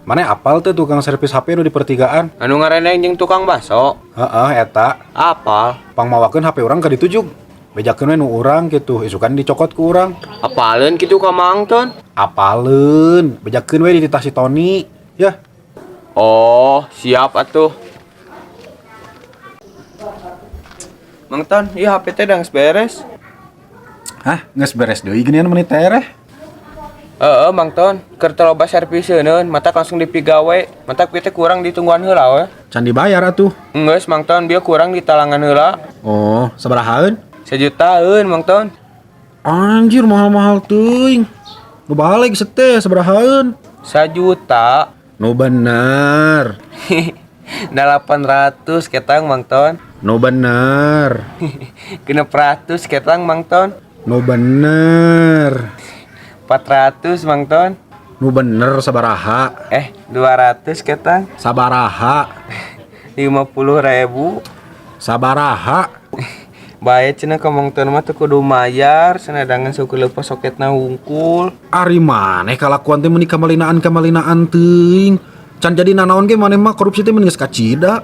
Maneh apal teu tukang servis HP nu di pertigaan? Anu ngaranna jeung tukang baso. Heeh, eta. Apal. Pangmawakeun HP urang ka ditu jug. Bejakeun we nu urang kitu, isukan dicokot ku urang. Apaleun kitu ka Mang Ton? Apaleun, bejakeun we dititah si Tony. Ya. Oh, siap atuh. Mang Ton, ieu HP teh geus beres. Hah, geus beres deui geuningan meuni tereh. Heeh, Mang Ton, keur teu loba serviseun, matak langsung dipigawe. Matak ieu teh kurang ditungguan heula we. Can dibayar atuh. Geus Mang Ton, bieu kurang ditalangan heula. Oh, sabarahaeun? Sajutaan, Mang Ton. Anjir, mahal-mahal teuing. Nu balik teh sabarahaeun? Sajuta. Nu bener. 800 ketang Mang Ton. Nu bener. 600 ketang Mang Ton. Nu bener. 400 Mang Ton. Nu bener sabaraha? 200 ketang. Sabaraha? 50.000. Sabaraha? Bae cenah ka Mang Ton mah teu kudu mayar, cenah dangan suku leupas soketna hungkul. Ari maneh kalakuan teh meuni kamalinaan-kamalinaan teuing. Can jadi nanaon ge maneh mah korupsi teh meni geus kacida.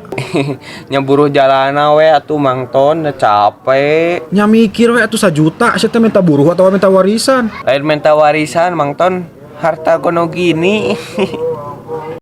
Nya buruh jalana we atuh Mang Ton, da capek. Nya mikir we atuh sajuta sia teh minta buruh atawa minta warisan. Lain minta warisan Mang Ton, harta gono gini.